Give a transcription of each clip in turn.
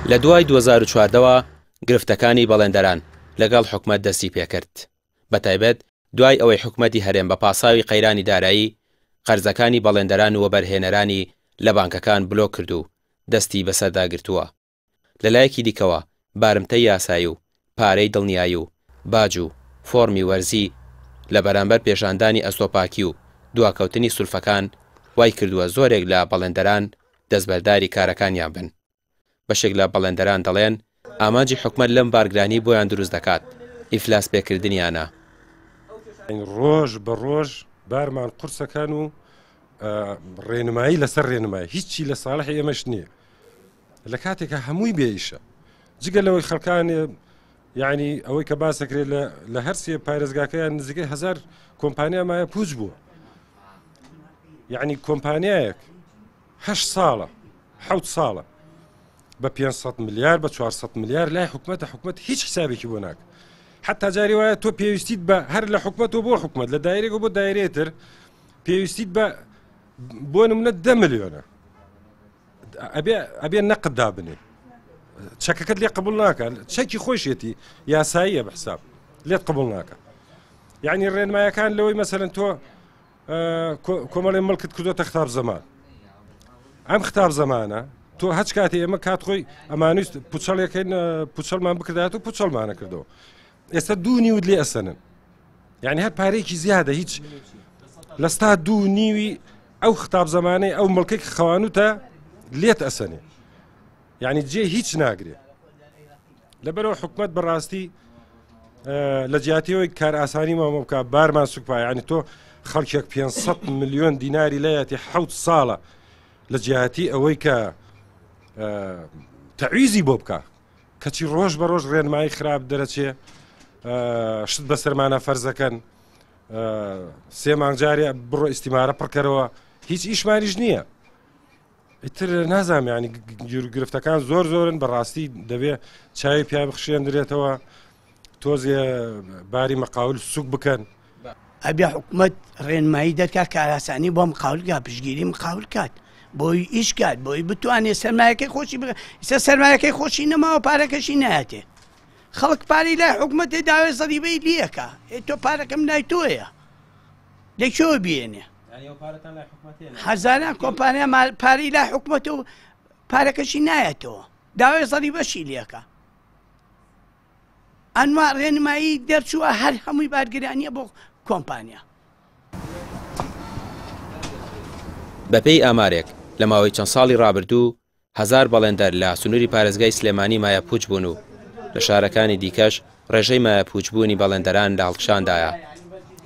لە دوای 2014 وە گرفتەکانی بەڵێندەران لەگەڵ حکومەت دەستی پێکرد، بەتایبەت دوای ئەوەی حکومەتی هەرێم بە پاساوی قەیرانی دارایی قەرزەکانی بەڵێندەران و وەبەرهێنەرانی لە بانکەکان بلۆک کرد و دەستی بەسەردا گرتووە. لەلایەکی دیکەوە بارمتەی یاسایی و پارەی دڵنیایی و باج و فۆڕمی وەرزی لە بەرامبەر پێشاندانی ئەستۆپاکی و دواکەوتنی سولفەکان وای کردووە زۆرێک لە بەڵێندەران دەستبەرداری کارەکانیان بن. بەشێک لە بەڵێندەران دەڵێن، ئامانجی حکومەت لەم بارگرانی بۆیان دروست دەکات، ئیفلاس پێکردنیانە. ڕۆژ بە ڕۆژ بارمان قورسەکان و ڕێنمایی لەسەر ڕێنمایی هیچی لە ساڵحی ئێمەش نییە لە کاتێکە هەمووی بێ ئیشە جگە لەوەی خەڵکانێ یعنی ئەوەی کە باسەکرێت لە هەرسێ پارێزگاکەیان نزیکەی هزار کۆمپانیا مایە پوچ بووە یعنی کۆمپانیایەک هه ساڵە حوت ساڵە بە 500 ملیار بە 400 ملیار لای حکومەتە حکومت هیچ حسابێکی بۆ ناکە حتا جاری وایە تۆ پێویستیت بە هەر لە حکومەت و بۆ حکومت لە دایرێک و بۆ دایرێتر پێویستیت بە بۆ نمونە دە ملیۆنە ئەبێ ئەبێ نەقد دابنێ چەکەکەت لێ قبول ناکە چەکی خۆشیەتی یاساییە بە حساب لێت قبول ناکە یعنی ڕێنمایەکان لەوەی مەسەرەن تۆ کۆمەڵی مڵکت کردوتە خطاب زەمان ئەم خطاب زەمانە تۆ هەچ کاتی ئێمە کات خۆی ئەمانویست پوچەڵێکەکەین پوچەڵمان بکردات و پوچەڵمانە کردەوە ئێستا دوو نیوت لێ ئەسەنن یعنی هەر پارێکی زیادە هیچ لەستا دوو نیوی ئەو ختاب زەمانەی ئەو مڵکێک خەوانوتە لێت ئەسەنێ یعنی جێ هیچ ناگرێ لەبەرەوە حکومت بەڕاستی لە جیاتیەوەی کار ئاسانی مامە بکە بارمان سوکپا ینی تۆ خەڵکێک 500 میلیۆن دیناری لایەتی حوت ساڵە لە جیاتی ئەوەی کە تەعویزی بۆ بکە کەچی ڕۆژ بە ڕۆژ ڕێنمایی خراپ دەرەچێ شت بەسەرمانە فەرزەکەن سێ مانگ جارێ بڕۆ ئیسیمارە پڕکەرەوە هیچ ئیشمانیش نییە ئیتر نازانم ینی گرفتەکان زۆر زۆرن بەڕاستی دەبێ چاوی پیا بخشێندرێتەوە تۆزێ باری مەقاول سوک بکەن. ئەبێ حکومەت ڕێنمایی دەرکا کارئاسانی بۆ مقاول کا پشتگیری مقاول کات بۆی ئیش کات بۆی بتوانێت سەرمایەکەی خۆشی بکە ئیستا سەرمایەکەی خۆشی نەماوە پارەکەشی نایەتێ خەڵک پارەی لای حکومەتێ داوێ زەریبەی لێکا ئێ تۆ پارەکەم لای تۆیە لە کوێوە بێنێ هەزاران کۆمپانیا پارەی لای حکومەتە و پارەکەشی نایەتەوە داوێ زەریبەشی لێکا ئەنوا ڕێنمایی دەرچووە هەر هەمووی بارگرانیە بۆ کۆمپانیا. بەپێی ئامارێک، لە ماوەی چەند ساڵی ڕابردوو هەزار بەڵێندەر لە سنووری پارێزگای سلێمانی مایەپووچ بوون و لە شارەکانی دیکەش ڕێژەی مایەپووچبوونی بەڵێندەران لە هەڵکشاندایە.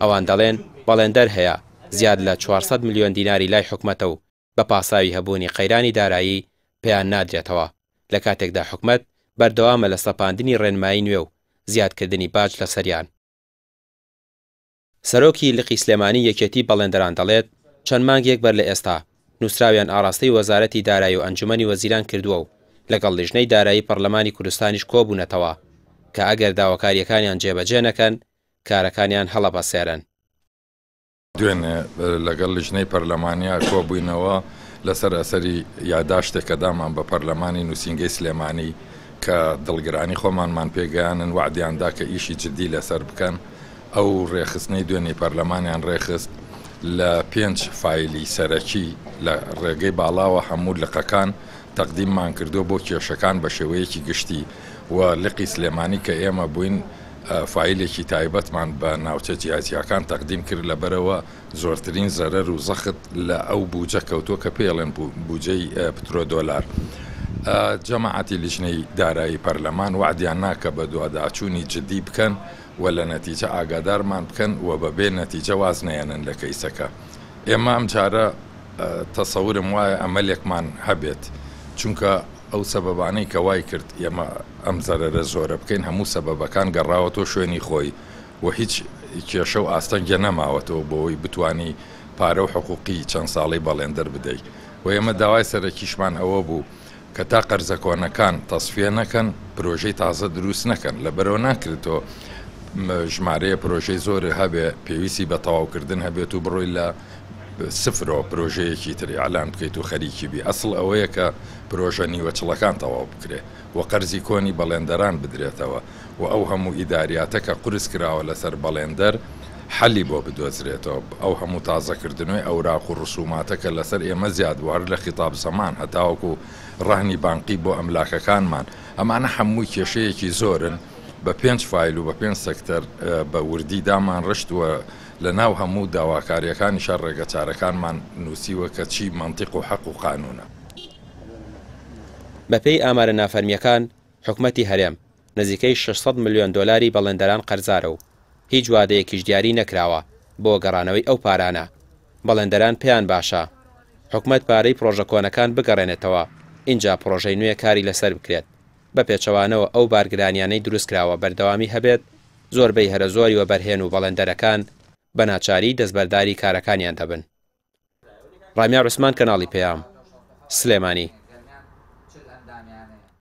ئەوان دەڵێن، بەڵێندەر هەیە زیاد لە 400 ملیۆن دیناری لای حکومەتە و بە پاساوی هەبوونی قەیرانی دارایی پێیان نادرێتەوە، لە کاتێکدا حکومەت بەردەوامە لە سەپاندنی ڕێنمایی نوێ و زیادکردنی باج لەسەریان. سەرۆکی لقی سلێمانی یەکێتی بەڵێندەران دەڵێت، چەند مانگێک بەر لە ئێستا نووسراویان ئاڕاستەی وەزارەتی دارایی و ئەنجومەنی وەزیران کردووە و لەگەڵ لیژنەی دارایی پەڕلەمانی کوردستانیش کۆبوونەتەوە کە ئەگەر داواکارییەکانیان جێبەجێ نەکەن کارەکانیان هەڵەپەسێرن. دوێنێ لەگەڵ لیژنەی پەرلەمانیا کۆبووینەوە لەسەر ئەسەری یاداشتێک کە دامان بە پەرلەمانی نووسینگەی سلێمانی کە دڵگرانی خۆمانمان پێگەیانن وەعدیان دا کە ئیشی جدی لەسەر بکەن ئەو ڕێکخستنەی دوێنێی پەرلەمانیان ڕێکخست لە پێنج فایلی سەرەکی لە ڕێگەی باڵاوە هەموو لقەکان تەقدیممان کردووە بۆ کێشەکان بە شێوەیەکی گشتی و لقی سلێمانی کە ئێمە بووین فایلێکی تایبەتمان بە ناوچە جیاجیاکان تەقدیم کرد، لەبەرئەوە زۆرترین زەرەر و زەخت لە ئەو بوجە کەوتووە کە پێی ئەڵێن بوجەی پترۆدۆلار. جەماعەتی لیژنەی دارایی پەرلەمان وەعدیان نا کە بەدواداچوونی جدی بکەن و لە نەتیجە ئاگادارمان بکەن و بەبێ نەتیجە واز نەیەنن لە کەیسەکە. ئێمە ئەمجارە تەسەورم وایە ئەمەلێکمان هەبێت، چونکە ئەو سەبەبانەی کە وای کرد ئێمە ئەم زەرەرە زۆرە بکەین هەموو سەبەبەکان گەڕاوەتەوە شوێنی خۆی و هیچ کێشە و ئاستەنگێ نەماوەتەوە بۆوەی بتوانی پارە و حقوقی چەند ساڵەی بەڵێندەر بدەی و ئێمە داوای سەرەکیشمان ئەوە بوو کە تا قەرزە کۆنەکان تەسفیە نەکەن پرۆژەی تازە دروست نەکەن لەبەرئەوە ناکرێت تۆ ژمارەیە پرۆژەی زۆر هەبێ پێویستی بە تەواوکردن هەبێت و بڕۆی لە. سفرەوە پرۆژەیەکی تر ئیعلان بکەیت و خەریکی بی، ئەسڵ ئەوەیە کە پرۆژە نیوەچڵەکان تەواو بکرێ و قەرزی کۆنی بەڵێندەران بدرێتەوە و ئەو هەموو ئیداریاتە کە قورس کراوە لەسەر بەڵێندەر حەلی بۆ بدۆزرێتەوە، ئەو هەموو تازەکردنەوەی ئەوراق و ڕسوماتە کە لەسەر ئێمە زیاد بووە هەر لە خیتاب زەمان هەتاوەکو ڕەهنی بانقی بۆ ئەملاکەکانمان، ئەمانە حەمووی کێشەیەکی زۆرن بە پێنج فایل و بە پێنج سێکتەر بە وردی دامانڕشت و لە ناو هەموو داواکارییەکانیشا ڕێگەچارەکانمان نووسیوە کە چی مەنتیق و حەق و قانوونە. بەپێی ئامارە نافەرمییەکان، حکومەتی هەرێم نزیکەی 600 ملیۆن دۆلاری بەڵێندەران قەرزارە و هیچ وادەیەکیش دیاری نەکراوە بۆ گەڕانەوەی ئەو پارانە. بەڵێندەران پێیان باشە حکومەت پارەی پڕۆژە کۆنەکان بگەڕێنێتەوە ئینجا پڕۆژەی نوێ کاری لەسەر بکرێت، بە پێچەوانەوە ئەو بارگرانیانەی دروستکراوە بەردەوامی هەبێت، زۆربەی هەرە زۆری وەبەرهێن و بەڵێندەرەکان بە ناچاری دەستبەرداری کارەکانیان دەبن. ڕامیار عوسمان کەناڵی پەیام، سلێمانی.